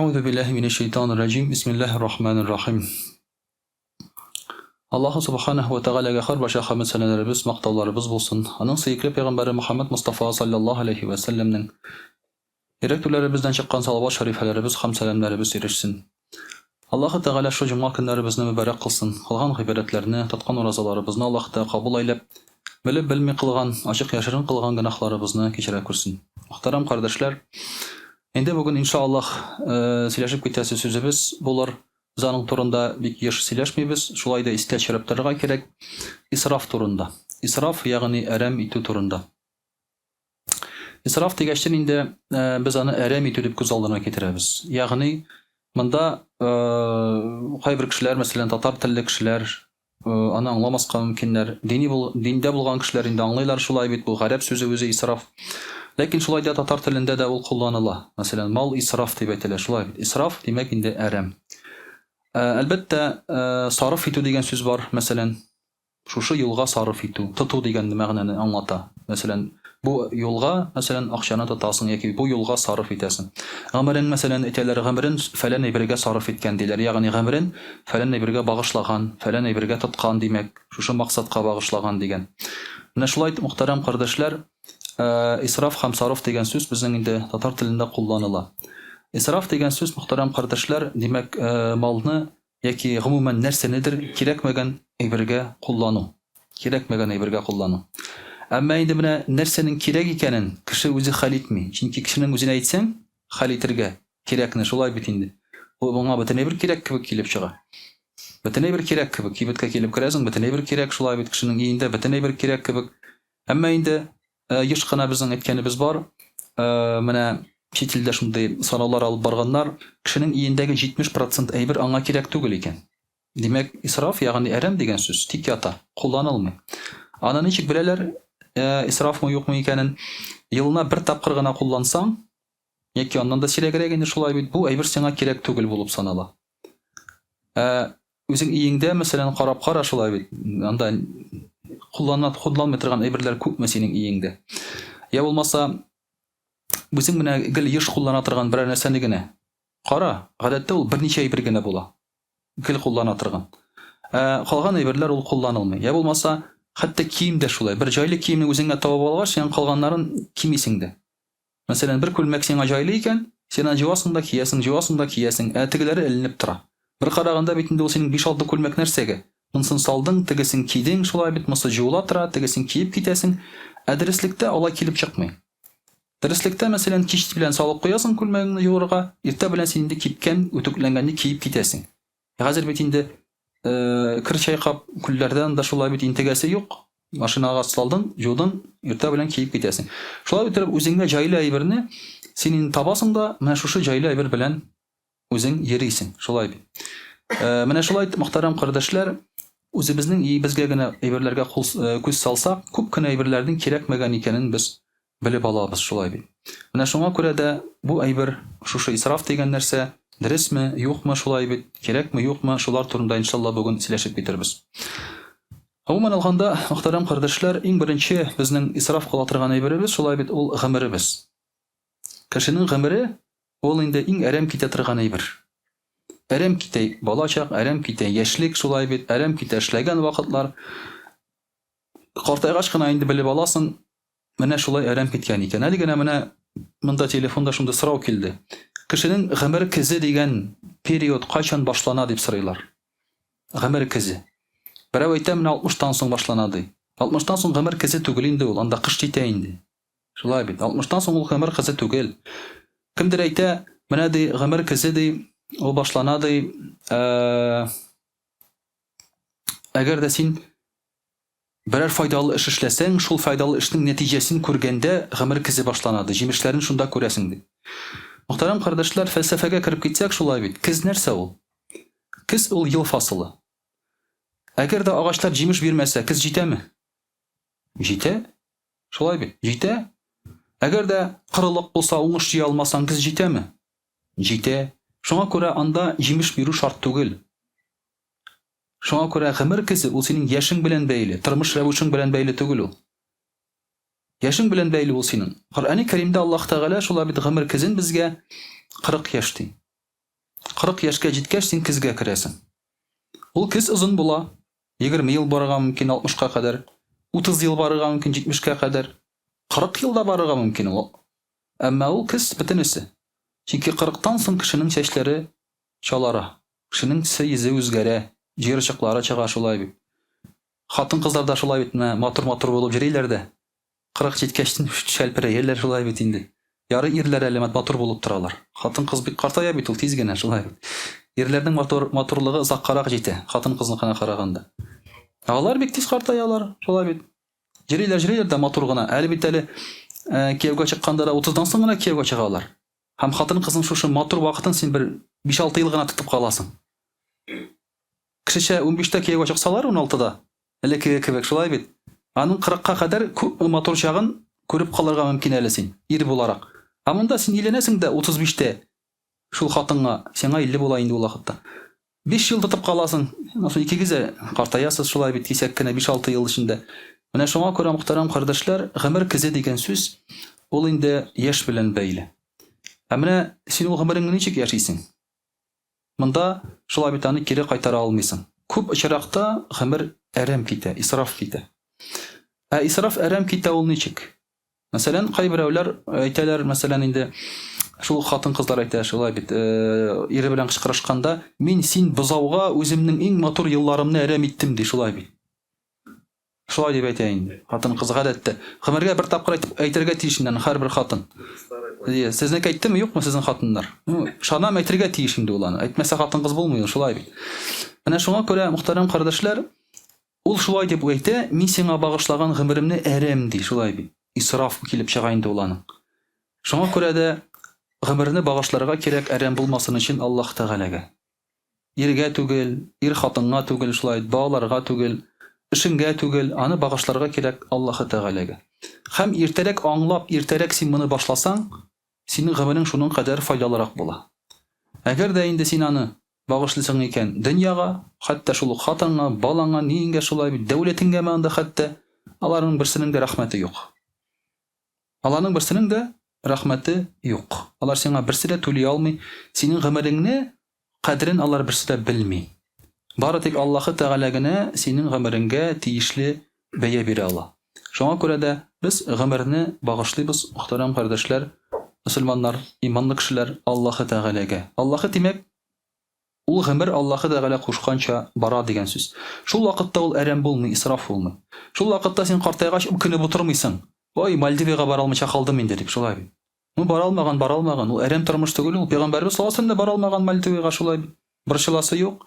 Әгъузу биллаһи минәш шайтанир раҗим. Бисмиллаһир рахманир рахим. Аллаһу субханаһу ва тәгаләгә һәрбарча хәмд сәнәләребез, мактауларыбыз булсын. Аның сөекле пәйгамбәре Мөхәммәд Мостафа саллаллаһу алейхи ва сәлләмнең йөрәк түрләребездән чыккан салават шәрифәләребез һәм сәламнәребез ирешсен. Аллаһу Тәгалә шул җомга көннәребезне мөбарәк кылсын, кылган гыйбадәтләрне, тоткан уразаларыбызны Аллаһ Тәгалә кабул әйләп, белеп белми кылган, ачык яшерен кылган гөнаһларыбызны кичерә күрсен. Мөхтәрәм кардәшләр, инде бүген иншаАллаһ сөйләшеп китәсе сүзебез булыр. Без аның турында бик еш сөйләшмибез, шулай да искә төшереп торырга кирәк. Исраф турында. Исраф, ягъни әрәм итү турында. Исраф дигәчтен инде э, без аны әрәм итү дип күз алдына китерәбез. Ягъни монда э, кайбер кешеләр, мәсәлән, татар телле кешеләр э, аны аңламаска мөмкиннәр. Дини бул, диндә булган кешеләр инде аңлыйлар шулай бит, бу гарәп сүзе үзе исраф. Ләкин шулай да татар телендә дә ул кулланыла. Мәсәлән, мал исраф дип әйтелә, шулай бит. Исраф, димәк инде әрәм. Әлбәттә, сарыф итү дигән сүз бар, мәсәлән, Шушы юлга сарыф итү, тоту дигән мәгънәне аңлата. Мәсәлән, бу юлга, мәсәлән, акчаны тотасың яки бу юлга сарыф итәсең. Гомерен, мәсәлән, әйтәләр, гомерен фәлән әйбергә сарыф иткән, диләр. Ягъни гомерен фәлән әйбергә багышлаган, фәлән әйбергә тоткан, димәк, шушы максатка багышлаган дигән. Менә шулай итеп, мөхтәрәм кардәшләр, исраф һәм сарыф дигән сүз безнең инде татар телендә кулланыла. Исраф дигән сүз, мөхтәрәм кардәшләр, димәк, малны яки гомумән нәрсәнедер кирәкмәгән әйбергә куллану. Кирәкмәгән әйбергә куллану. Әмма инде менә нәрсәнең кирәк икәнен кеше үзе хәл итми. Чөнки кешенең үзенә әйтсәң, хәл итергә кирәкне, шулай бит инде. Бу моңа бөтен әйбер кирәк кебек килеп чыга. Бөтен әйбер кирәк кебек. Кибеткә килеп керәсең, бөтен әйбер кирәк, шулай бит кешенең өендә бөтен әйбер кирәк кебек. Әмма инде еш кына безнең әйткәнебез бар, менә чит илдә шундый сораулар алып барганнар, кешенең өендәге 70 процент әйбер аңа кирәк түгел икән. Димәк, исраф, ягъни әрәм дигән сүз, тик ята, кулланылмый. Аны ничек беләләр, исрафмы юкмы икәнен? Елына бер тапкыр гына куллансаң, яки аннан да сирәгрәк инде шулай бит, бу әйбер сиңа кирәк түгел булып санала. Ә Үзең өеңдә, мәсәлән, карап кара шулай бит. Анда куллана, кулланмый торган әйберләр күпме синең өеңдә. Я булмаса, үзең менә гел еш куллана торган берәр нәрсәне генә. Кара, гадәттә ул берничә әйбер генә була. Гел куллана торган. Ә калган әйберләр ул кулланылмый. Я булмаса, хәтта кием дә шулай. Бер җайлы киемне үзеңә табып алгач, син калганнарын кимисең дә. Мәсәлән, бер күлмәк сиңа җайлы икән, син аны җуасың да киясең, җуасың да киясең, ә тегеләре эленеп тора. Бер караганда бит инде ул синең биш-алты күлмәк нәрсәгә? Монсын салдың, тегесен кидең, шулай бит, монсы җуыла тора, тегесен киеп китәсең. Ә дөреслектә алай килеп чыкмый. Дөреслектә, мәсәлән, кич белән салып куясың күлмәгеңне юырга, иртә белән син инде кипкән, үтүкләнгәнне киеп китәсең. Хәзер бит инде кер чайкап, күлләрдән дә шулай бит интегәсе юк. Машинага салдың, юдың, иртә белән киеп китәсең. Шулай итеп, үзеңә җайлы әйберне син инде табасың да, менә шушы җайлы әйбер белән үзең йөрисең. Шулай бит. Менә шулай итеп, мөхтәрәм кардәшләр, үзебезнең өебезгә генә әйберләргә кул, күз салсак, күп кенә әйберләрнең кирәкмәгән икәнен без белеп алабыз, шулай бит. Менә шуңа күрә дә бу әйбер, шушы исраф дигән нәрсә, дөресме, юкмы, шулай бит, кирәкме, юкмы, шулар турында иншалла бүген сөйләшеп китербез. Гомумән алганда, мөхтәрәм кардәшләр, иң беренче безнең исраф кыла торган әйберебез, шулай бит, ул гомеребез. Кешенең гомере, ул инде иң әрәм китә торган әйбер. Әрәм китә балачак, әрәм китә яшьлек, шулай бит, әрәм китә эшләгән вакытлар. Картайгач кына инде белеп аласың, Менә шулай әрәм киткән икән. Әле генә менә монда телефонда шундый сорау килде. Кешенең гомер көзе дигән период кайчан башлана дип сорыйлар. Гомер көзе. Берәү әйтә, менә 60-тан соң башлана ди. 60-тан соң гомер көзе түгел инде ул, анда кыш җитә инде. Шулай бит. 60-тан соң ул гомер көзе түгел. Кемдер әйтә, менә ди, гомер көзе ди, ул башлана ди. Э, әгәр дә син Берәр файдалы эш эшләсәң, шул файдалы эшнең нәтиҗәсен күргәндә гомер көзе башлана, ди, җимешләрен шунда күрәсең, ди. Мөхтәрәм кардәшләр, фәлсәфәгә кереп китсәк, шулай бит, көз нәрсә ул? Көз ул ел фасылы. Әгәр дә агачлар җимеш бирмәсә, көз җитәме? Җитә. Шулай бит, җитә. Әгәр дә корылык булса, уңыш җыя алмасаң, көз җитәме? Җитә. Шуңа күрә анда җимеш бирү шарт түгел. Шуңа күрә гомер көзе ул синең яшең белән бәйле, тормыш рәвешең белән бәйле түгел ул. Яшең белән бәйле ул синең. Коръәни Кәримдә Аллаһ Тәгалә шулай бит гомер көзен безгә 40 яшь ди. 40 яшькә җиткәч, син көзгә керәсең. Ул көз озын була. 20 ел барырга мөмкин 60-ка кадәр, 30 ел барырга мөмкин 70-кә кадәр, 40 ел да барырга мөмкин ул. Әмма ул көз бөтенесе. Чөнки 40-тан соң кешенең чәчләре чалара, кешенең төсе йөзе үзгәрә, җыерчыклары чыга шулай бит. Хатын-кызлар да шулай бит, менә матур-матур булып йөриләр дә, 40 җиткәчтен шәлперәяләр шулай бит инде. Ярый ирләр әле матур булып торалар. Хатын-кыз бик картая бит ул тиз генә, шулай бит. Ирләрнең матур, матурлыгы озаккарак җитә, хатын-кызныкына караганда. Ә алар бик тиз картаялар, шулай бит. Йөриләр, йөриләр дә матур гына. Әле бит әле э, кияүгә чыкканда да 30-дан соң гына кияүгә чыгалар. Һәм хатын-кызның шушы матур вакытын син бер 5-6 ел гына тотып каласың. Кешечә 15-тә кияүгә чыксалар, 16-да, элеккеге кебек, шулай бит? Аның 40-ка кадәр күпме матур чагын күреп калырга мөмкин әле син, ир буларак. Ә монда син өйләнәсең дә 35-тә шул хатынга, сиңа 50 була инде ул вакытта. 5 ел тотып каласың, аннан соң икегез дә картаясыз, шулай бит, кисәк кенә 5-6 ел эчендә. Менә шуңа күрә, мөхтәрәм кардәшләр, гомер көзе дигән сүз, ул инде яшь белән бәйле. Ә менә син ул гомереңне ничек яшисең? Монда шулай бит аны кире кайтара алмыйсың. Күп очракта гомер әрәм китә, исраф китә. Ә исраф әрәм китә ул ничек? Мәсәлән, кайберәүләр әйтәләр, мәсәлән, инде шул хатын-кызлар әйтә шулай бит, э, ире белән кычкырышканда, мин син бозауга үземнең иң матур елларымны әрәм иттем ди, шулай бит. Шулай дип әйтә инде. Хатын-кыз гадәттә. Гомергә бер тапкыр әйтеп әйтергә тиеш инде аны һәрбер хатын. Әйе, сезнеке әйттеме, юкмы сезнең хатыннар? Ну, ышанам, әйтергә тиеш инде ул аны. Әйтмәсә хатын-кыз булмый ул, шулай бит. Менә шуңа күрә, мөхтәрәм кардәшләр, ул шулай дип әйтә, мин сиңа багышлаган гомеремне әрәм ди, шулай бит. Исраф килеп чыга инде ул аның. Шуңа күрә дә гомерне багышларга кирәк әрәм булмасын өчен Аллаһ Тәгаләгә. Иргә түгел, ир хатынга түгел, шулай балаларга түгел, эшеңгә түгел, аны багышларга кирәк Аллаһы Тәгаләгә. Һәм иртәрәк аңлап, иртәрәк син моны башласаң, синең гомерең шуның кадәр файдалырак була. Әгәр дә инде син аны багышлыйсың икән дөньяга, хәтта шул ук хатынга, балаңа, ниеңгә шулай бит, дәүләтеңгәме анда хәтта, аларның берсенең дә рәхмәте юк. Аларның берсенең дә рәхмәте юк. Алар сиңа берсе дә түли алмый. Синең гомереңне кадерен алар берсе дә белми. Бары тик Аллаһы Тәгалә генә синең гомереңгә тиешле бәя бирә ала. Шуңа күрә дә без гомерне багышлыйбыз, мөхтәрәм кардәшләр, мөселманнар, иманлы кешеләр, Аллаһы Тәгаләгә. Аллаһы, димәк, Ул гомер Аллаһы Тәгалә кушканча бара дигән сүз. Шул вакытта ул әрәм булмый, исраф булмый. Шул вакытта син картайгач үкенеп утырмыйсың. Ой, Мальдивига бара алмыйча калдым инде дип, шулай бит. Ну, бара алмаган, бара алмаган. Ул әрәм тормыш түгел ул. Пәйгамбәребез саллаллаһу алейһи вә сәлләм дә бара алмаган Мальдивига, шулай бит. Борчыласы юк.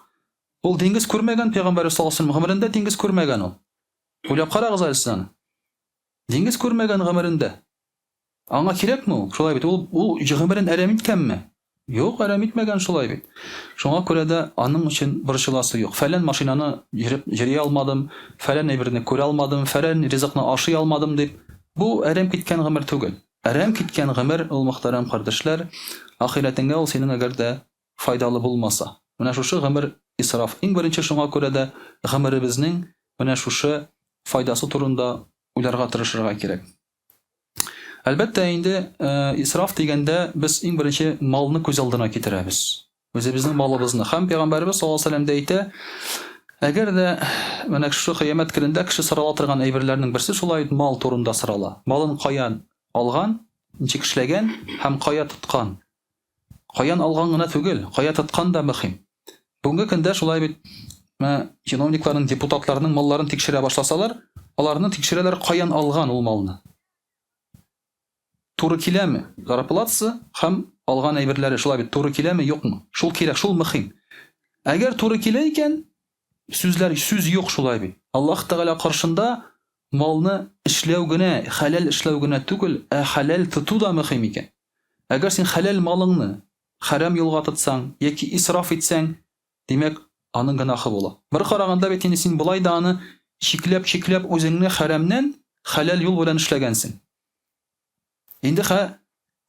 Ул диңгез күрмәгән пәйгамбәребез саллаллаһу алейһи вә сәлләм, гомерендә диңгез күрмәгән ул. Уйлап карагыз әле сез аны. Диңгез күрмәгән гомерендә. Аңа кирәкме ул? Шулай бит. Ул ул гомерен әрәм иткәнме? Юк, әрәм итмәгән шулай бит. Шуңа күрә дә аның өчен борчыласы юк. Фәлән машинаны йөреп йөри алмадым, фәлән әйберне күрә алмадым, фәлән ризыкны ашый алмадым дип, бу әрәм киткән гомер түгел. Әрәм киткән гомер ул, мөхтәрәм кардәшләр, ахирәтеңгә ул синең әгәр дә файдалы булмаса. Менә шушы гомер исраф. Иң беренче шуңа күрә дә гомеребезнең менә шушы файдасы турында уйларга тырышырга кирәк. Әлбәттә инде, исраф дигәндә без иң беренче малны күз алдына китерәбез. Үзебезнең малыбызны. Һәм пәйгамбәребез саллаллаһу алейһи вәсәлләм дә әйтә, әгәр дә менә шушы кыямәт көнендә кеше сорала торган әйберләрнең берсе шулай мал турында сорала. Малын каян алган, ничек эшләгән һәм кая тоткан. Каян алган гына түгел, кая тоткан да мөһим. Бүгенге көндә шулай бит, менә чиновникларның, депутатларның малларын тикшерә башласалар, аларны тикшерәләр каян алган ул малны. Туры киләме зарплатасы һәм алган әйберләре шулай бит, туры киләме, юкмы? Шул кирәк, шул мөһим. Әгәр туры килә икән, сүзләр сүз юк шулай бит. Аллаһ Тәгалә каршында малны эшләү генә, хәләл эшләү генә түгел, ә хәләл тоту да мөһим икән. Әгәр син хәләл малыңны хәрам юлга тотсаң яки исраф итсәң, димәк, аның гөнаһы була. Бер караганда бит инде син болай да аны чикләп-чикләп үзеңне хәрамнән хәләл юл белән эшләгәнсең. Инде хә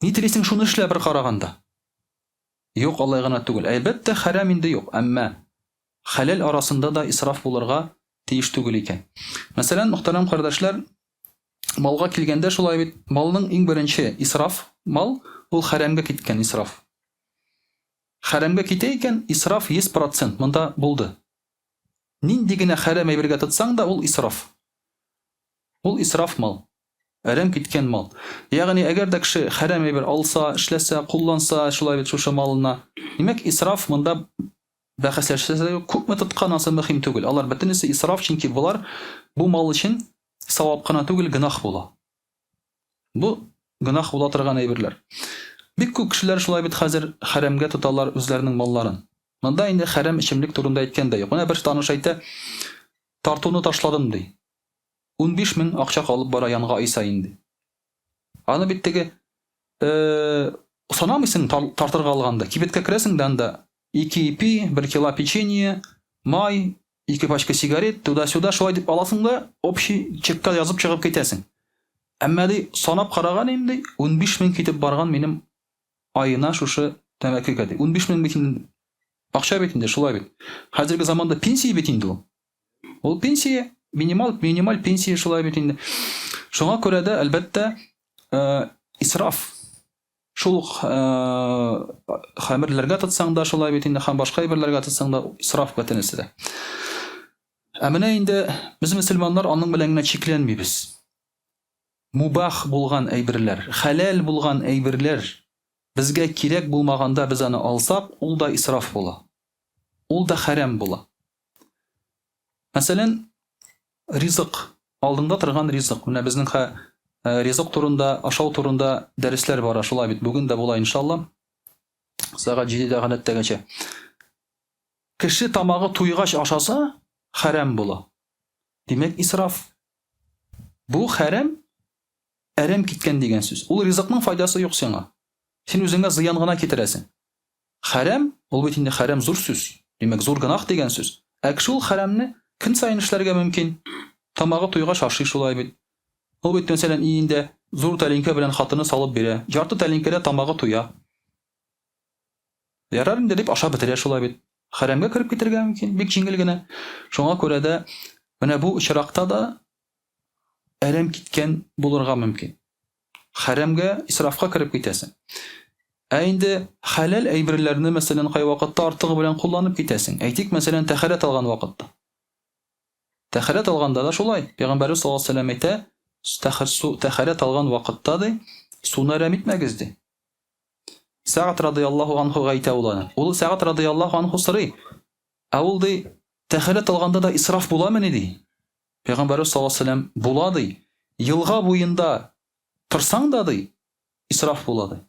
ни телисең шуны эшлә бер караганда. Юк, алай гына түгел. Әлбәттә, хәрам инде юк, әмма хәләл арасында да исраф булырга тиеш түгел икән. Мәсәлән, мөхтәрәм кардәшләр, малга килгәндә шулай бит, малның иң беренче исраф мал, ул хәрәмгә киткән исраф. Хәрәмгә китә икән, исраф 100 процент монда булды. Нинди генә хәрәм әйбергә тотсаң да, ул исраф. Ул исраф мал. Әрәм киткән мал. Ягъни, әгәр дә кеше хәрәм әйбер алса, эшләсә, кулланса, шулай бит шушы малына. Димәк, исраф монда бәхәсләшәсе дә юк. Күпме тоткан ансы мөһим түгел. Алар бөтенесе исраф, чөнки болар бу мал өчен савап кына түгел, гөнаһ була. Бу гөнаһ була торган әйберләр. Бик күп кешеләр шулай бит хәзер хәрәмгә тоталар үзләренең малларын. Монда инде хәрәм эчемлек турында әйткән дә юк. Менә бер таныш әйтә, тартуны ташладым ди. 15 мең акча калып бара янга ай саен ди. Аны бит теге э, санамыйсың тартырга алганда. Кибеткә керәсең дә анда ике ипи, бер кило печенье, май, ике пачка сигарет, туда-сюда шулай дип аласың да, общий чекка язып чыгып китәсең. Әмма ди, санап караган идем ди, 15 мең китеп барган минем аена шушы тәмәкегә ди. 15 мең бит инде акча бит инде, шулай бит. Хәзерге заманда пенсия бит инде ул. Ул пенсия, минималь, минималь пенсия шулай бит инде. Шуңа күрә дә, әлбәттә, э, исраф. Шул ук э, хәмерләргә тотсаң да шулай бит инде, һәм башка әйберләргә тотсаң да исраф бөтенесе дә. Ә менә инде без мөселманнар аның белән генә чикләнмибез. Мубах булган әйберләр, хәләл булган әйберләр безгә кирәк булмаганда без аны алсак, ул да исраф була. Ул да хәрам була. Мәсәлән, ризык, алдыңда торган ризык. Менә безнең хә э, ризык турында, ашау турында дәресләр бара, шулай бит. Бүген дә була, иншалла. Сәгать 7-дә гадәттәгечә. Кеше тамагы туйгач ашаса, хәрам була. Димәк, исраф. Бу хәрам, әрәм киткән дигән сүз. Ул ризыкның файдасы юк сиңа. Син үзеңә зыян гына китерәсең. Хәрәм, ул бит инде хәрәм зур сүз. Димәк, зур гөнаһ дигән сүз. Ә кеше ул хәрәмне көн саен эшләргә мөмкин. Тамагы туйгач ашый шулай бит. Ул бит, мәсәлән, өендә зур тәлинкә белән хатыны салып бирә. Ярты тәлинкәдә тамагы туя. Ярар инде дип ашап бетерә шулай бит. Хәрәмгә кереп китәргә мөмкин, бик җиңел генә. Шуңа күрә дә менә бу очракта да әрәм киткән булырга мөмкин. Хәрәмгә, исрафка кереп китәсең. Ә инде хәләл әйберләрне, мәсәлән, кайвакытта артыгы белән кулланып китәсең. Әйтик, мәсәлән, тәһарәт алган вакытта. Тәһарәт алганда да шулай. Пәйгамбәрбез саллаллаһу алейһи вәсәлләм әйтә, тәһарәт алган вакытта ди, суны әрәм итмәгез ди. Сәгать радыяллаһу анхуга әйтә ул аны. Ул Сәгать радыяллаһу анху сорый. Ә ул ди, тәһарәт алганда да исраф буламыни ди. Пәйгамбәрбез саллаллаһу алейһи вәсәлләм була ди. Елга буенда торсаң да ди, исраф була ди.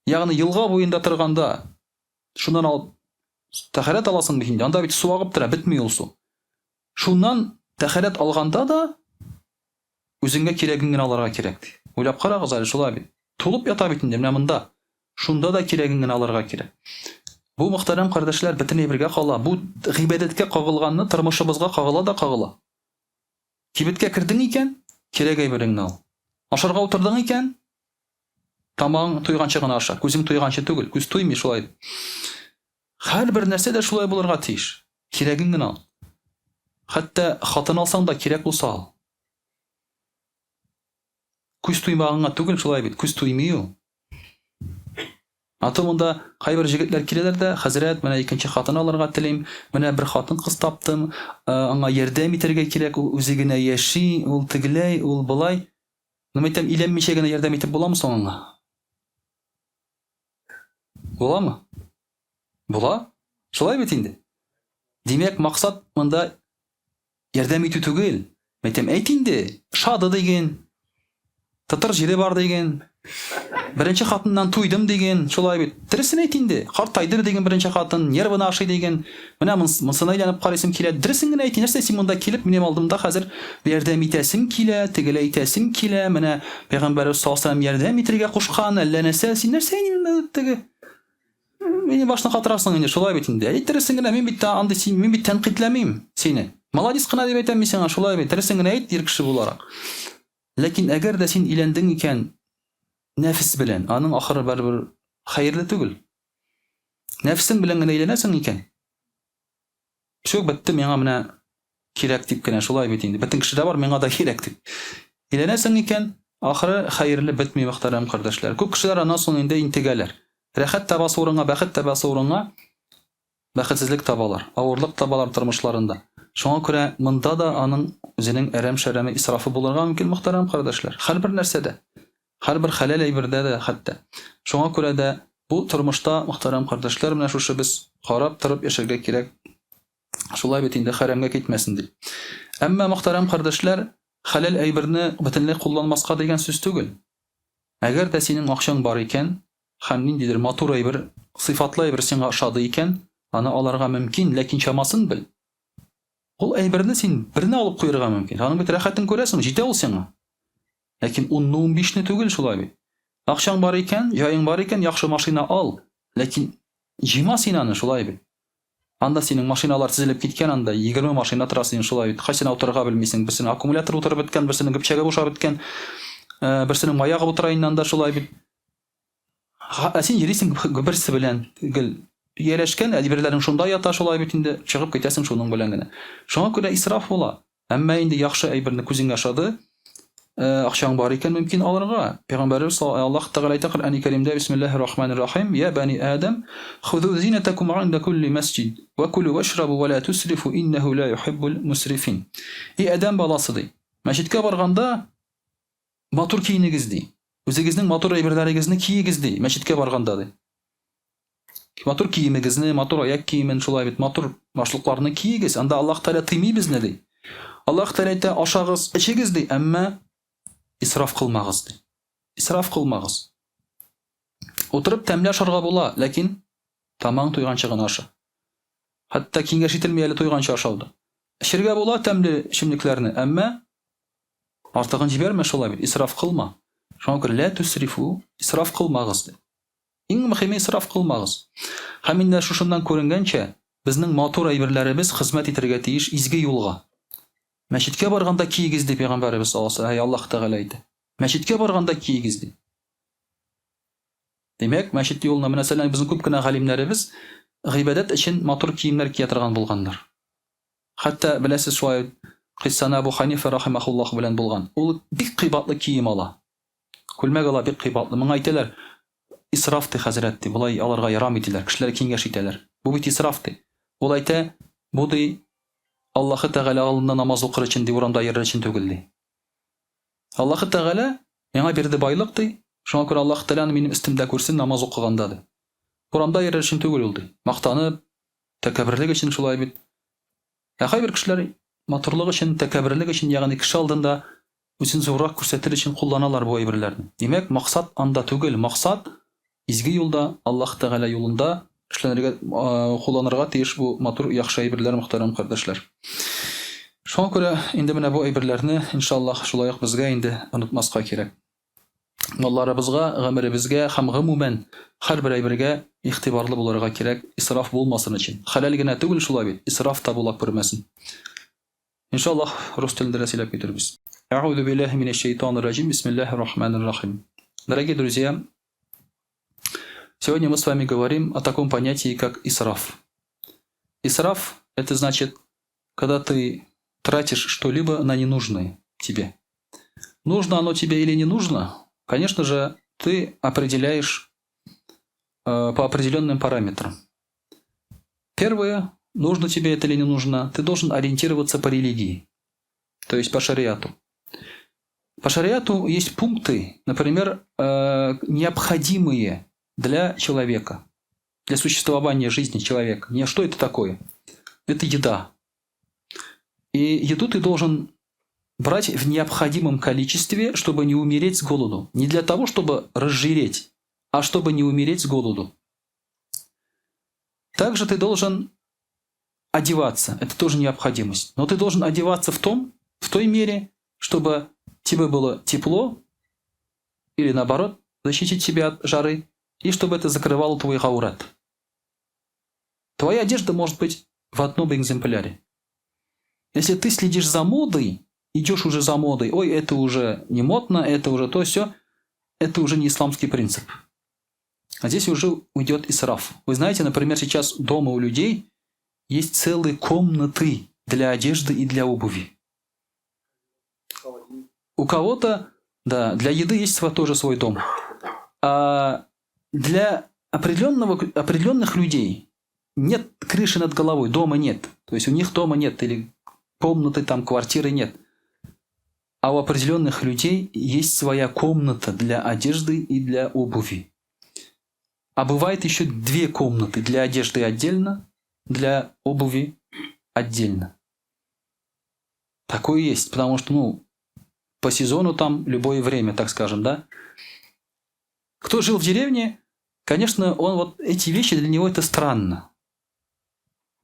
Ягъни елга буенда торганда шуннан алып тәһарәт аласың бит инде, анда бит су агып тора, бетми ул су. Шуннан тәһарәт алганда да үзеңгә кирәген генә алырга кирәк ди. Уйлап карагыз әле, шулай бит. Тулып ята бит инде менә монда. Шунда да кирәген генә алырга кирәк. Бу, мөхтәрәм кардәшләр, бөтенләй бергә кала. Бу гыйбадәткә кагылганны тормышыбызга кагыла да кагыла. Кибеткә кердең икән, кирәк әйбереңне ал. Ашарга утырдың икән, тамагың туйганчы гына аша. Күзең туйганчы түгел, күз туймый шулай. Һәрбер нәрсә дә шулай булырга тиеш. Кирәген генә ал. Хәтта хатын алсаң да кирәк булса ал. Күз туймаганга түгел шулай бит, күз туймый ул. А то монда кайбер җегетләр киләләр дә, хәзрәт, менә икенче хатын алырга телим, менә бер хатын-кыз таптым, э, аңа ярдәм итәргә кирәк, ул үзе генә яши, ул тегеләй, ул болай. Ну, әйтәм, өйләнмичә генә ярдәм итеп буламы соң аңа? Буламы? Була. Шулай бит инде. Димәк, максат монда Ярдәм итү түгел. Мәйтәм, әйт инде, шады диген. Тытыр җире бар диген. Беренче хатыннан туйдым диген, шулай бит. Дөресен әйт инде. Картайды диген беренче хатын, нервына ашый диген. Менә монсына әйләнеп карыйсым килә. Дөресен генә әйт, нәрсә син монда килеп, минем алдымда хәзер ярдәм итәсем килә, тегеләй итәсем килә, менә пәйгамбәребез саллаллаһу алейһи вәсәлләм ярдәм итәргә кушкан, әллә нәрсә, син нәрсә инде теге Мине башны катырасың инде, шулай бит инде. Әйт дөресен генә, мин бит андый син, мин бит тәнкыйтьләмим сине. Молодец кына дип әйтәм мин сиңа, шулай бит. Дөресен генә әйт, ир кеше буларак. Ләкин әгәр дә син өйләндең икән, нәфес белән, аның ахыры барыбер хәерле түгел. Нәфесең белән генә өйләнәсең икән, Все, бетте, миңа менә кирәк дип кенә, шулай бит инде. Бөтен кешедә бар, миңа да кирәк дип. Өйләнәсең икән, ахыры хәерле бетми, мөхтәрәм кардәшләр. Күп кешеләр аннан соң инде интегәләр. Рәхәт табасы урынга, бәхет табасы урынга бәхетсезлек табалар, авырлык табалар тормышларында. Шуңа күрә монда да аның үзенең әрәм-шәрәме, исрафы булырга мөмкин, мөхтәрәм кардәшләр. Һәрбер нәрсәдә, һәрбер хәләл әйбердә дә хәтта. Шуңа күрә дә бу тормышта, мөхтәрәм кардәшләр, менә шушы без карап торып яшәргә кирәк. Шулай бит инде хәрәмгә китмәсен дип. Әмма, мөхтәрәм кардәшләр, хәләл әйберне бөтенләй кулланмаска дигән сүз түгел. Әгәр дә синең акчаң бар икән, һәм ниндидер матур әйбер, сыйфатлы әйбер сиңа ошады икән, аны алырга мөмкин, ләкин чамасын бел. Ул әйберне син берне алып куерга мөмкин. Аның бит рәхәтен күрәсең, җитә ул сиңа. Ләкин унны, унбишне түгел шулай бит. Акчаң бар икән, җаең бар икән, яхшы машина ал. Ләкин җыйма син аны, шулай бит. Анда синең машиналар тезелеп киткән, анда 20 машина тора синең шулай бит. Кайсына утырырга белмисең. Берсенең аккумулятор утырып беткән, берсенең көпчәге бушап беткән, э, берсенең маягы утыра инде анда шулай бит. Ә син йөрисең берсе белән гел ияләшкән, әйберләрең шунда ята шулай бит инде, чыгып китәсең шуның белән генә. Шуңа күрә исраф була. Әмма инде яхшы әйберне күзеңә ошады, э, акчаң бар икән, мөмкин алырга. Пәйгамбәребез Аллаһ Тәгалә әйтә Коръәни Кәримдә, Бисмиллаһир Рахманир Рахим, Я бани Адам, хузу зинатакум инда кулли масҗид, ва кулу вашрабу ва ла тусрифу иннаху ла юхиббул мусрифин. И Адәм баласы ди. Мәчеткә барганда матур киенегез ди. Үзегезнең матур әйберләрегезне киегез ди, мәчеткә барганда ди. Матур киемегезне, матур аяк киемен, шулай бит, матур башлыкларны киегез. Анда Аллаһ Тәгалә тыймый безне ди. Аллаһ Тәгалә әйтә, ашагыз, эчегез ди, әмма исраф кылмагыз ди. Исраф кылмагыз. Утырып тәмле ашарга була, ләкин тамаң туйганчы гына аша. Хәтта киңәш ителми әле туйганчы ашау да. Эчергә була тәмле эчемлекләрне, әмма артыгын җибәрмә шулай бит, исраф кылма. Шуңа күрә лә тусрифу, исраф кылмагыз ди. Иң мөхиме исраф кылмагыз. Һәм инде шушыннан күренгәнчә, безнең матур әйберләребез хезмәт итәргә тиеш изге юлга. Мәчеткә барганда киегез, ди пәйгамбәребез саллаллаһу алейһи Аллаһ Тәгалә әйтә. Мәчеткә барганда киегез, ди. Димәк, мәчет юлына, мәсәлән, безнең күп кенә галимнәребез гыйбадәт өчен матур киемнәр кия торган булганнар. Хәтта, беләсез, шулай кыйссаны Әбу Ханифа рахимахуллаһ белән булган. Ул бик кыйбатлы кием ала. Күлмәк ала бик кыйбатлы. Моңа әйтәләр, исраф ди хәзрәт ди, болай алырга ярамый диләр. Кешеләр киңәш итәләр. Бу бит исраф ди. Ул әйтә, бу ди Аллаһы Тәгалә алдында намаз укыр өчен ди, урамда йөрер өчен түгел ди. Аллаһы Тәгалә миңа бирде байлык ди, шуңа күрә Аллаһы Тәгалә аны минем өстемдә күрсен намаз укыганда ди. Урамда йөрер өчен түгел ул ди. Мактанып, тәкәбберлек өчен шулай бит. Ә кайбер кешеләр матурлык өчен, тәкәбберлек өчен, ягъни кеше алдында Үзен зуррак күрсәтер өчен кулланалар бу әйберләрне. Димәк, максат анда түгел, максат изге юлда, Аллаһ Тәгалә юлында эшләнергә, кулланырга тиеш бу матур, яхшы әйберләр, мөхтәрәм кардәшләр. Шуңа күрә инде менә бу әйберләрне, иншаллаһ, шулай ук безгә инде онытмаска кирәк. Малларыбызга, гомеребезгә һәм гомумән һәрбер әйбергә игътибарлы булырга кирәк, исраф булмасын өчен. Хәләл генә түгел шулай бит, исраф та була күрмәсен. Иншаллаһ, рус телендә дә сөйләп китербез. Әгъузу биллаһи минәш шәйтанир раҗим. Бисмиллаһир рахманир рахим. Дорогие друзья, сегодня мы с вами говорим о таком понятии, как исраф. Исраф – это значит, когда ты тратишь что-либо на ненужное тебе. Нужно оно тебе или не нужно, конечно же, ты определяешь э, по определенным параметрам. Первое, нужно тебе это или не нужно, ты должен ориентироваться по религии, то есть по шариату. По шариату есть пункты, например, э, необходимые для человека, для существования жизни человека. Не что это такое? Это еда. И еду ты должен брать в необходимом количестве, чтобы не умереть с голоду. Не для того, чтобы разжиреть, а чтобы не умереть с голоду. Также ты должен одеваться, это тоже необходимость. Но ты должен одеваться в том, в той мере, чтобы тебе было тепло или наоборот, защитить себя от жары, и чтобы это закрывало твой гаурат. Твоя одежда может быть в одном экземпляре. Если ты следишь за модой, идешь уже за модой, ой, это уже не модно, это уже то, все, это уже не исламский принцип. А здесь уже уйдет исраф. Вы знаете, например, сейчас дома у людей есть целые комнаты для одежды и для обуви. У кого-то, да, для еды есть тоже свой дом. А для определенных людей нет крыши над головой, дома нет. То есть у них дома нет или комнаты там, квартиры нет. А у определенных людей есть своя комната для одежды и для обуви. А бывает еще две комнаты для одежды отдельно, для обуви отдельно. Такое есть, потому что, ну, по сезону там любое время, так скажем, да. Кто жил в деревне, конечно, он вот эти вещи для него это странно.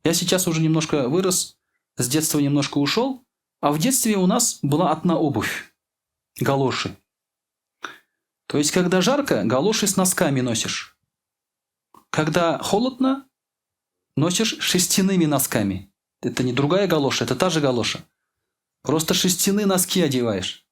Я сейчас уже немножко вырос, с детства немножко ушел, а в детстве у нас была одна обувь – галоши. То есть, когда жарко, галоши с носками носишь. Когда холодно, носишь шерстяными носками. Это не другая галоша, это та же галоша. Просто шерстяные носки одеваешь.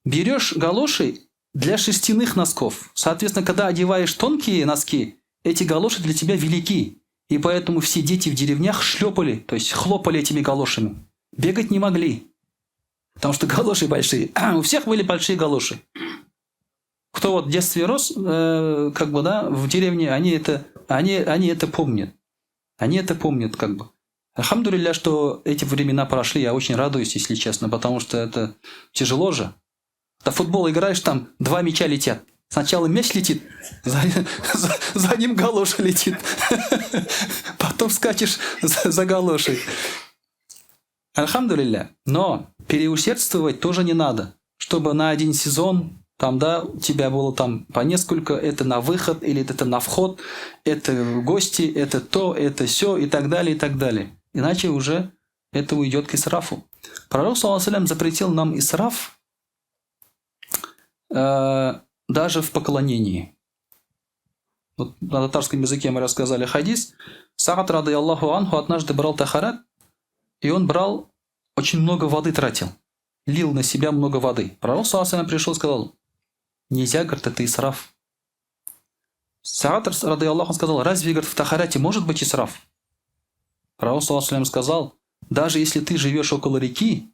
Берешь галоши для шерстяных носков. Соответственно, когда одеваешь тонкие носки, эти галоши для тебя велики. И поэтому все дети в деревнях шлепали, то есть хлопали этими галошами. Бегать не могли, потому что галоши большие. У всех были большие галоши. Кто вот в детстве рос, как бы, да, в деревне, они это помнят. Они это помнят, как бы. الحمد لله, что эти времена прошли, я очень радуюсь, если честно, потому что это тяжело же. Да, футбол играешь, там два мяча летят. Сначала мяч летит, за ним галоша летит. Потом скачешь за галошей. الحمد لله. Но переусердствовать тоже не надо. Чтобы на один сезон там, да, у тебя было там по несколько, это на выход или это на вход, это в гости, это то, это все и так далее, и так далее. Иначе уже это уйдет к исрафу. Пророк, صلى الله, запретил нам исраф даже в поклонении. Вот на татарском языке мы рассказали хадис. Саад, رضي الله عنه, однажды брал тахарат, и он брал, очень много воды тратил. Лил на себя много воды. Пророк, صلى الله, пришел и сказал: «Нельзя, — говорит, — это исраф». Саад, رضي الله, сказал: «Разве, — говорит, — в тахарате может быть исраф?» Пророк, صلى الله, сказал: «Даже если ты живешь около реки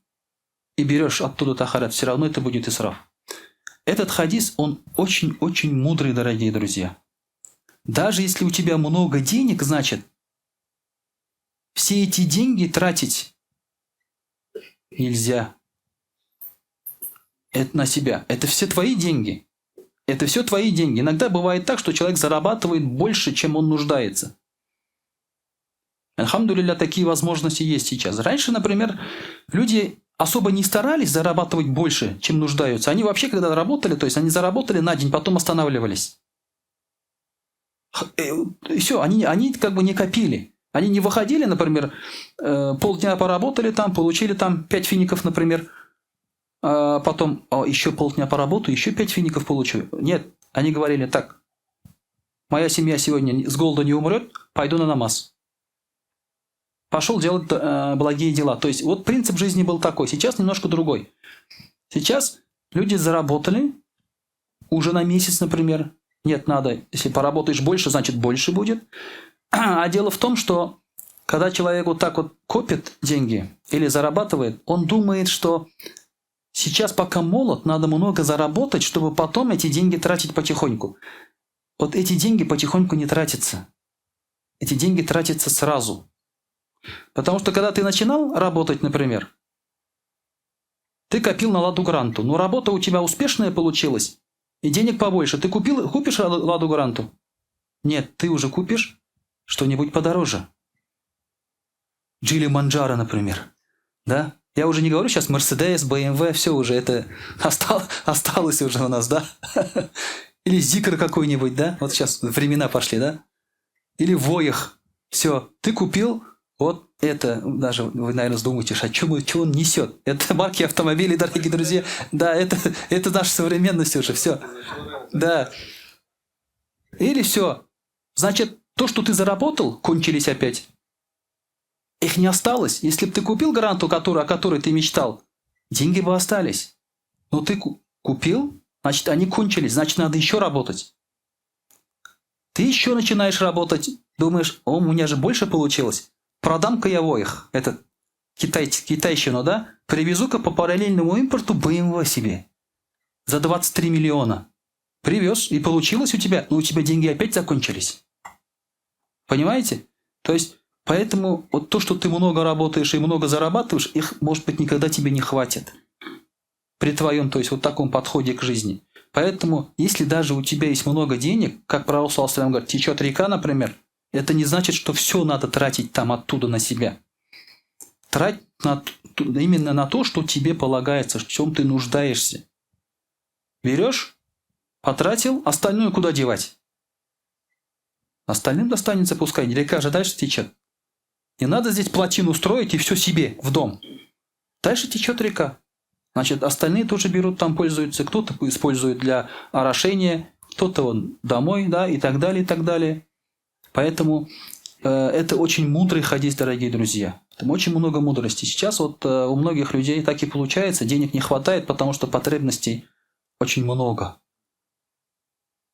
и берешь оттуда тахарат, все равно это будет исраф». Этот хадис, он очень-очень мудрый, дорогие друзья. Даже если у тебя много денег, значит, все эти деньги тратить нельзя. Это на себя. Это все твои деньги. Это все твои деньги. Иногда бывает так, что человек зарабатывает больше, чем он нуждается. الحمد لله, такие возможности есть сейчас. Раньше, например, люди особо не старались зарабатывать больше, чем нуждаются. Они вообще, когда работали, то есть они заработали на день, потом останавливались. И все, они как бы не копили. Они не выходили, например, полдня поработали там, получили там 5 фиников, например, а потом еще полдня поработаю, еще 5 фиников получу. Нет, они говорили так: «Моя семья сегодня с голоду не умрет, пойду на намаз». Пошел делать благие дела. То есть вот принцип жизни был такой. Сейчас немножко другой. Сейчас люди заработали уже на месяц, например. Нет, надо, если поработаешь больше, значит, больше будет. А дело в том, что когда человек вот так вот копит деньги или зарабатывает, он думает, что сейчас, пока молод, надо много заработать, чтобы потом эти деньги тратить потихоньку. Вот эти деньги потихоньку не тратятся. Эти деньги тратятся сразу. Потому что когда ты начинал работать, например, ты копил на Ладу Гранту, но работа у тебя успешная получилась, и денег побольше. Ты купишь Ладу Гранту? Нет, ты уже купишь что-нибудь подороже. Джили Манджаро, например. Да? Я уже не говорю сейчас Мерседес, БМВ, все уже это осталось уже у нас, да? Или Зикр какой-нибудь, да? Вот сейчас времена пошли, да? Или Воях. Все, ты купил вот это, даже вы, наверное, думаете, о чем, что он несет. Это марки автомобилей, дорогие друзья. Да, это наша современность уже, все. Да. Или все. Значит, то, что ты заработал, кончились опять. Их не осталось. Если бы ты купил гранту, о которой ты мечтал, деньги бы остались. Но ты купил, значит, они кончились, значит, надо еще работать. Ты еще начинаешь работать, думаешь: «О, у меня же больше получилось. Продам-ка я их, этот китайщину, да, привезу-ка по параллельному импорту BMW себе за 23 миллиона. Привез, и получилось у тебя, но у тебя деньги опять закончились. Понимаете? То есть, поэтому вот то, что ты много работаешь и много зарабатываешь, их, может быть, никогда тебе не хватит. При твоем, то есть, вот таком подходе к жизни. Поэтому, если даже у тебя есть много денег, как пророк саллаллаху алейхи говорит, течет река, например, это не значит, что все надо тратить там оттуда на себя. Трать именно на то, что тебе полагается, в чем ты нуждаешься. Берешь, потратил, остальное куда девать? Остальным достанется, пускай, река же дальше течет. Не надо здесь плотину строить и все себе в дом. Дальше течет река. Значит, остальные тоже берут, там пользуются. Кто-то использует для орошения, кто-то он домой, да, и так далее, и так далее. Поэтому это очень мудрый хадис, дорогие друзья. Там очень много мудрости. Сейчас вот у многих людей так и получается, денег не хватает, потому что потребностей очень много.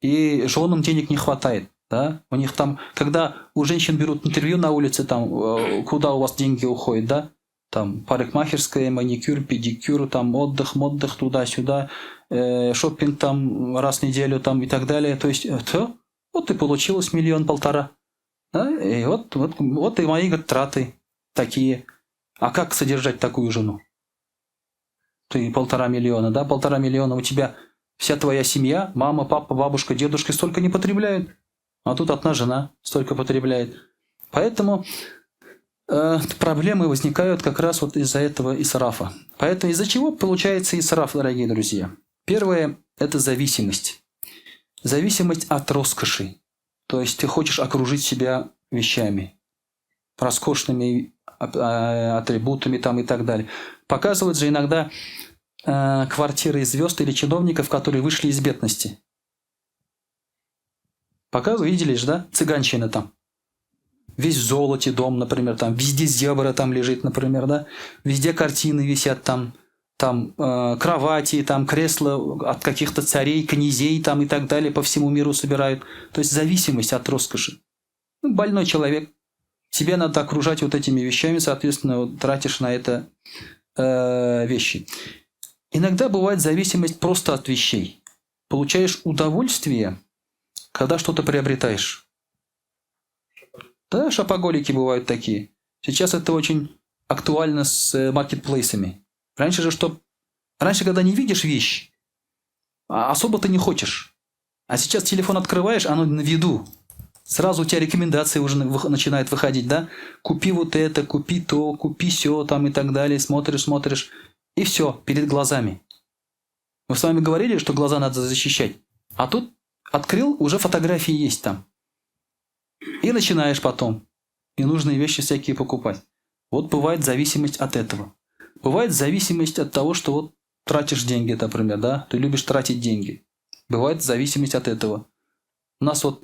И женам денег не хватает. Да? У них там, когда у женщин берут интервью на улице, там, куда у вас деньги уходят, да? Там парикмахерская, маникюр, педикюр, там отдых, моддых, туда-сюда, шопинг там раз в неделю там и так далее. То есть, все, вот и получилось миллион-полтора. Да? И вот и мои, говорит, траты такие. А как содержать такую жену? Ты 1,5 миллиона, да? 1,5 миллиона у тебя вся твоя семья, мама, папа, бабушка, дедушка столько не потребляют. А тут одна жена столько потребляет. Поэтому проблемы возникают как раз вот из-за этого исрафа. Поэтому из-за чего получается исраф, дорогие друзья? Первое – это зависимость. Зависимость от роскоши. То есть ты хочешь окружить себя вещами, роскошными атрибутами там и так далее. Показывают же иногда квартиры звезд или чиновников, которые вышли из бедности. Показывают, видели же, да? Цыганщина там. Весь в золоте дом, например, там везде зебра там лежит, например, да? Везде картины висят там, кровати, там кресла от каких-то царей, князей там и так далее по всему миру собирают. То есть зависимость от роскоши. Ну, больной человек. Тебе надо окружать вот этими вещами, соответственно, вот, тратишь на это вещи. Иногда бывает зависимость просто от вещей. Получаешь удовольствие, когда что-то приобретаешь. Да, шопоголики бывают такие. Сейчас это очень актуально с маркетплейсами. Раньше же что? Раньше, когда не видишь вещь, особо ты не хочешь. А сейчас телефон открываешь, оно на виду. Сразу у тебя рекомендации уже начинают выходить, да? Купи вот это, купи то, купи сё там и так далее. Смотришь, смотришь. И все, перед глазами. Мы с вами говорили, что глаза надо защищать. А тут открыл, уже фотографии есть там. И начинаешь потом ненужные вещи всякие покупать. Вот бывает зависимость от этого. Бывает зависимость от того, что вот тратишь деньги, например, да? Ты любишь тратить деньги. Бывает зависимость от этого. У нас вот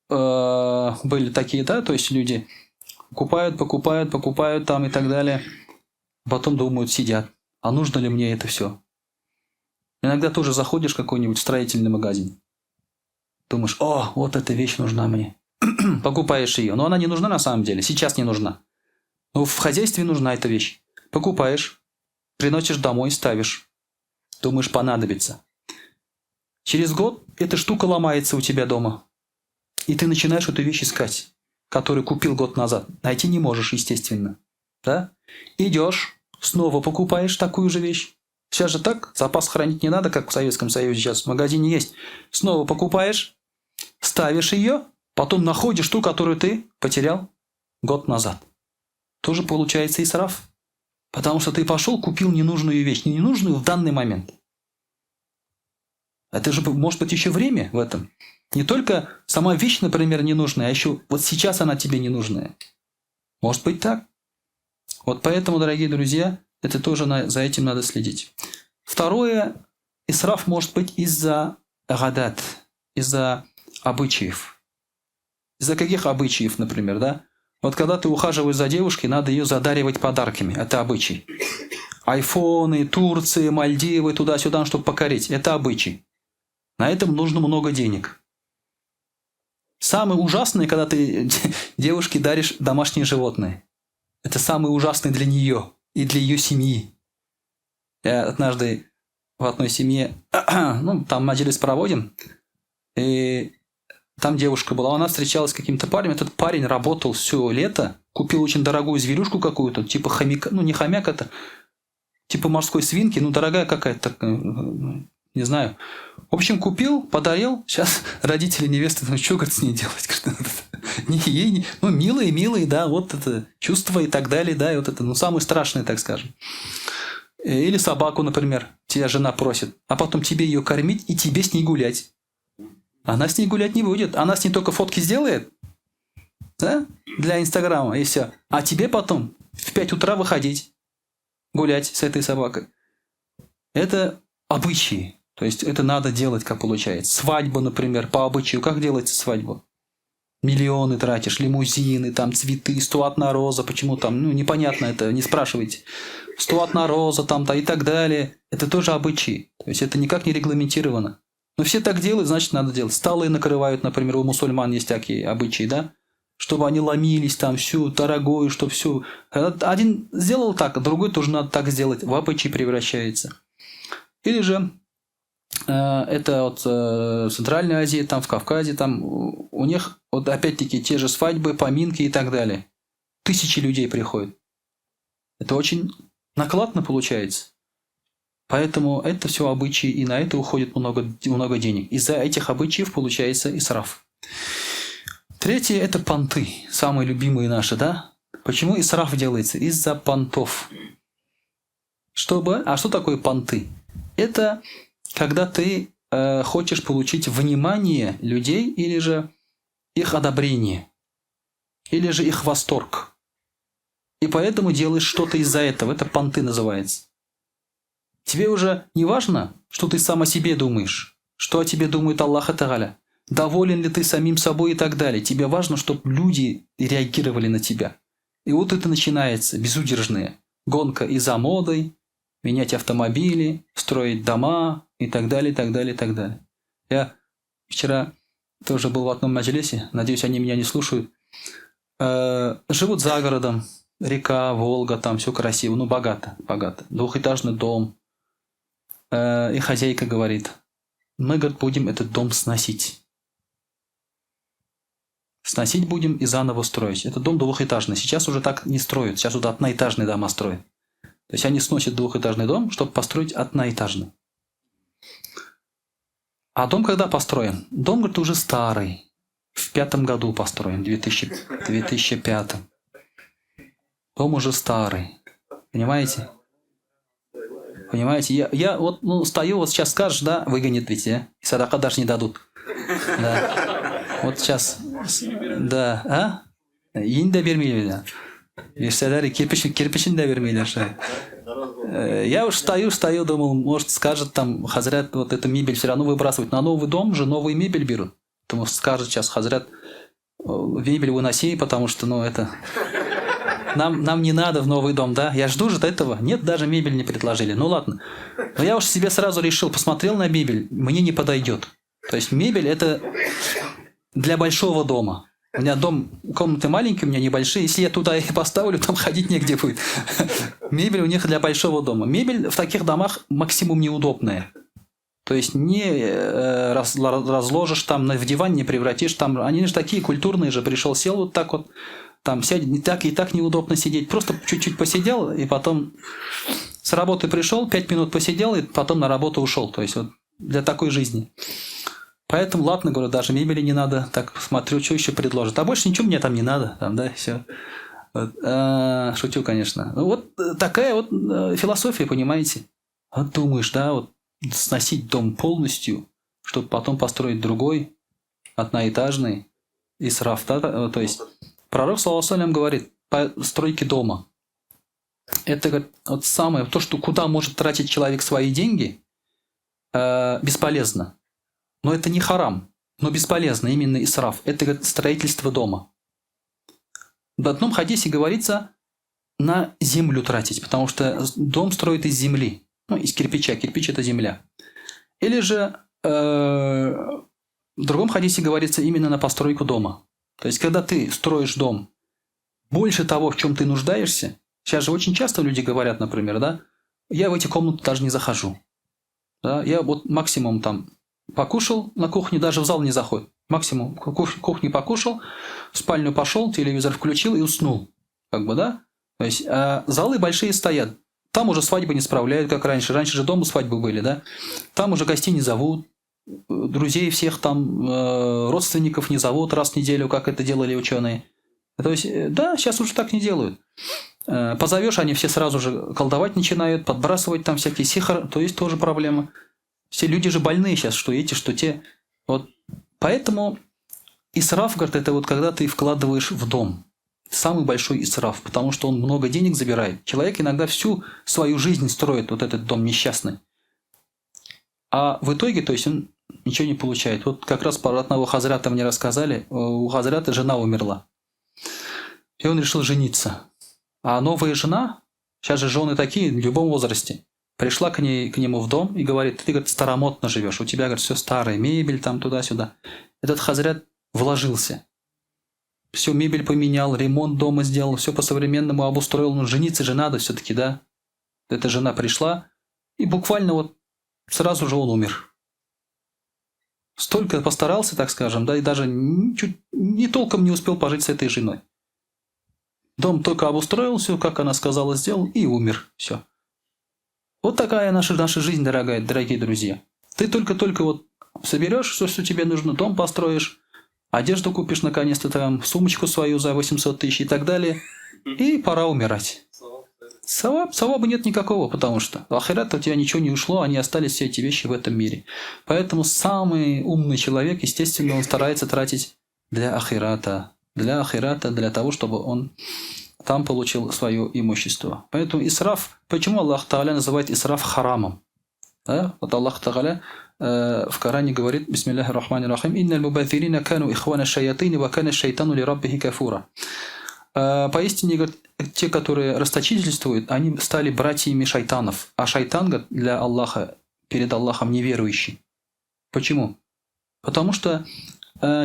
были такие, да, то есть люди покупают, покупают, покупают там и так далее. Потом думают, сидят, а нужно ли мне это все? Иногда тоже заходишь в какой-нибудь строительный магазин. Думаешь, о, вот эта вещь нужна мне. Покупаешь ее. Но она не нужна на самом деле. Сейчас не нужна. Но в хозяйстве нужна эта вещь. Покупаешь, приносишь домой, ставишь. Думаешь, понадобится. Через год эта штука ломается у тебя дома. И ты начинаешь эту вещь искать, которую купил год назад. Найти не можешь, естественно. Да? Идешь, снова покупаешь такую же вещь. Сейчас же так, запас хранить не надо, как в Советском Союзе сейчас. В магазине есть. Снова покупаешь, ставишь ее, потом находишь ту, которую ты потерял год назад. Тоже получается исраф. Потому что ты пошел, купил ненужную вещь, ненужную в данный момент. Это же может быть еще время в этом. Не только сама вещь, например, ненужная, а еще вот сейчас она тебе ненужная. Может быть так. Вот поэтому, дорогие друзья, это тоже за этим надо следить. Второе, исраф может быть из-за гадат, из-за обычаев. Из-за каких обычаев, например, да? Вот когда ты ухаживаешь за девушкой, надо ее задаривать подарками. Это обычай. Айфоны, Турции, Мальдивы, туда-сюда, чтобы покорить. Это обычай. На этом нужно много денег. Самое ужасное, когда ты девушке даришь домашние животные. Это самое ужасное для нее и для ее семьи. Я однажды в одной семье, ну, там маҗлис проводим, и там девушка была, она встречалась с каким-то парнем, этот парень работал все лето, купил очень дорогую зверюшку какую-то, типа хомяка, ну не хомяк это, типа морской свинки, ну дорогая какая-то, не знаю. В общем, купил, подарил. Сейчас родители невесты, ну что, говорит, с ней делать? Не ей, не... Ну, милые, милые, да, вот это чувства и так далее, да, и вот это, ну, самое страшное, так скажем. Или собаку, например, тебя жена просит, а потом тебе ее кормить и тебе с ней гулять. Она с ней гулять не будет. Она с ней только фотки сделает, да, для Инстаграма, и все. А тебе потом в 5 утра выходить, гулять с этой собакой. Это обычаи. То есть это надо делать, как получается. Свадьба, например, по обычаю. Как делается свадьба? Миллионы тратишь, лимузины, там цветы, 101 роза. Почему там? Ну, непонятно это, не спрашивайте. 101 роза там-то и так далее. Это тоже обычаи. То есть это никак не регламентировано. Но все так делают, значит, надо делать. Столы накрывают, например, у мусульман есть такие обычаи, да? Чтобы они ломились там всю дорогую, чтобы всю. Один сделал так, другой тоже надо так сделать. В обычаи превращается. Или же это вот в Центральной Азии, там в Кавказе, там у них вот опять-таки те же свадьбы, поминки и так далее. Тысячи людей приходят. Это очень накладно получается. Поэтому это все обычаи, и на это уходит много, много денег. Из-за этих обычаев получается исраф. Третье – это понты, самые любимые наши, да? Почему исраф делается? Из-за понтов. Чтобы... А что такое понты? Это когда ты хочешь получить внимание людей или же их одобрение, или же их восторг. И поэтому делаешь что-то из-за этого. Это понты называется. Тебе уже не важно, что ты сам о себе думаешь, что о тебе думает Аллах Тааля, доволен ли ты самим собой и так далее. Тебе важно, чтобы люди реагировали на тебя. И вот это начинается, безудержная гонка и за модой, менять автомобили, строить дома и так далее, и так далее, и так далее. Я вчера тоже был в одном маҗлисе, надеюсь, они меня не слушают. Живут за городом, река, Волга, там все красиво, ну богато, богато. Двухэтажный дом. И хозяйка говорит, мы, говорит, будем этот дом сносить. Сносить будем и заново строить. Это дом двухэтажный. Сейчас уже так не строят. Сейчас уже одноэтажные дома строят. То есть они сносят двухэтажный дом, чтобы построить одноэтажный. А дом когда построен? Дом, говорит, уже старый. В 5 году построен, в 2005. Дом уже старый. Понимаете? Понимаете? Я вот ну, стою, вот сейчас скажешь, да, выгонят ведь, а? И садака даже не дадут. Да. Вот сейчас, да, а? Инде бирмиләр. Бирсәләр, кирпич, кирпичен дә бирмиләр. Я уж стою, стою, думал, может, скажет там, хазрят, вот эту мебель все равно выбрасывать. На новый дом же новую мебель берут. Думаю, скажет сейчас хазрят, мебель выноси, потому что, ну, это... Нам не надо в новый дом, да? Я жду же этого. Нет, даже мебель не предложили. Ну ладно. Но я уж себе сразу решил, посмотрел на мебель, мне не подойдет. То есть мебель это для большого дома. У меня дом, комнаты маленькие, у меня небольшие. Если я туда и поставлю, там ходить негде будет. Мебель у них для большого дома. Мебель в таких домах максимум неудобная. То есть не разложишь там, в диван не превратишь. Там, они же такие культурные же. Пришел, сел вот так вот. Там сядет, не так и так неудобно сидеть. Просто чуть-чуть посидел, и потом с работы пришел, 5 минут посидел, и потом на работу ушел. То есть вот для такой жизни. Поэтому, ладно, говорю, даже мебели не надо. Так, смотрю, что еще предложат. А больше ничего мне там не надо. Там, да, все. Вот. Шучу, конечно. Ну, вот такая вот философия, понимаете? Вот думаешь, да, вот сносить дом полностью, чтобы потом построить другой, одноэтажный, исраф, да, то есть... Пророк, саллаллаху алейхи говорит, по стройке дома. Это, говорит, вот самое, то, что куда может тратить человек свои деньги, бесполезно. Но это не харам, но бесполезно, именно исраф. Это, говорит, строительство дома. В одном хадисе говорится, на землю тратить, потому что дом строят из земли, ну, из кирпича, кирпич – это земля. Или же в другом хадисе говорится именно на постройку дома. То есть, когда ты строишь дом больше того, в чем ты нуждаешься, сейчас же очень часто люди говорят, например, да, я в эти комнаты даже не захожу. Да, я вот максимум там покушал на кухне, даже в зал не заходит. Максимум кухне покушал, в спальню пошел, телевизор включил и уснул. Как бы, да? То есть залы большие стоят. Там уже свадьбы не справляют, как раньше. Раньше же дома свадьбы были, да? Там уже гостей не зовут, друзей всех там, родственников не зовут раз в неделю, как это делали ученые. То есть, да, сейчас уже так не делают. Позовешь, они все сразу же колдовать начинают, подбрасывать там всякие сихр, то есть тоже проблема. Все люди же больные сейчас, что эти, что те. Вот поэтому исраф, говорит, это вот когда ты вкладываешь в дом. Самый большой исраф, потому что он много денег забирает. Человек иногда всю свою жизнь строит вот этот дом несчастный. А в итоге, то есть он ничего не получает. Вот как раз про одного хазрата мне рассказали, у хазрата жена умерла. И он решил жениться. А новая жена, сейчас же жены такие, в любом возрасте, пришла к нему в дом и говорит, ты, говорит, старомодно живешь, у тебя, говорит, все старое, мебель там туда-сюда. Этот хазрят вложился. Все, мебель поменял, ремонт дома сделал, все по-современному обустроил. Но жениться же надо все-таки, да? Эта жена пришла, и буквально вот сразу же он умер. Столько постарался, так скажем, да, и даже чуть не толком не успел пожить с этой женой. Дом только обустроил, все, как она сказала, сделал, и умер. Все. Вот такая наша жизнь, дорогие друзья. Ты только-только вот соберешь все, что тебе нужно, дом построишь, одежду купишь наконец-то, там, сумочку свою за 800 тысяч и так далее, и пора умирать. Саваба нет никакого, потому что в ахират у тебя ничего не ушло, они остались все эти вещи в этом мире. Поэтому самый умный человек, естественно, он старается тратить для ахирата. Для ахирата, для того, чтобы он там получил свое имущество. Поэтому исраф, почему Аллах Тааля называет исраф харамом? Да? Вот Аллах Тааля в Коране говорит, бисмиллахи рахмани рахим, «Инналь мубазирина кану ихвана шаятыни ва кана шайтану ли раббихи кафура». Поистине, говорит, те, которые расточительствуют, они стали братьями шайтанов. А шайтан, говорит, для Аллаха, перед Аллахом неверующий. Почему? Потому что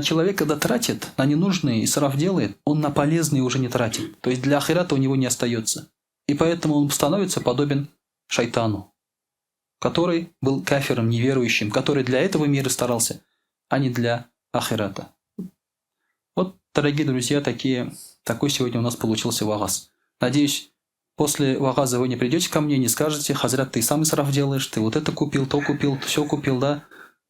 человек, когда тратит на ненужные, исраф делает, он на полезные уже не тратит. То есть для ахирата у него не остается. И поэтому он становится подобен шайтану, который был кафиром, неверующим, который для этого мира старался, а не для ахирата. Вот, дорогие друзья, такой сегодня у нас получился вагаз. Надеюсь, после вагаза вы не придете ко мне и не скажете: «Хазрат, ты сам исраф делаешь, ты вот это купил, то купил, все купил, да?»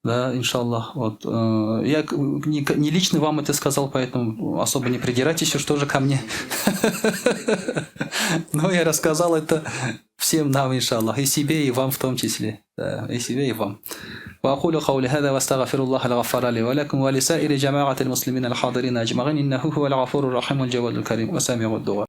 Да, иншаллах. Вот, я не лично вам это сказал, поэтому особо не придирайтесь уж тоже ко мне. Но я рассказал это всем нам, иншаллах, и себе, и вам в том числе. Да, и себе, и вам. وأقول قولي هذا واستغفر الله الغفار لي ولكم ولسائر جماعة المسلمين الحاضرين أجمعين إنه هو الغفور الرحيم الجواد الكريم وسامع الدعاء.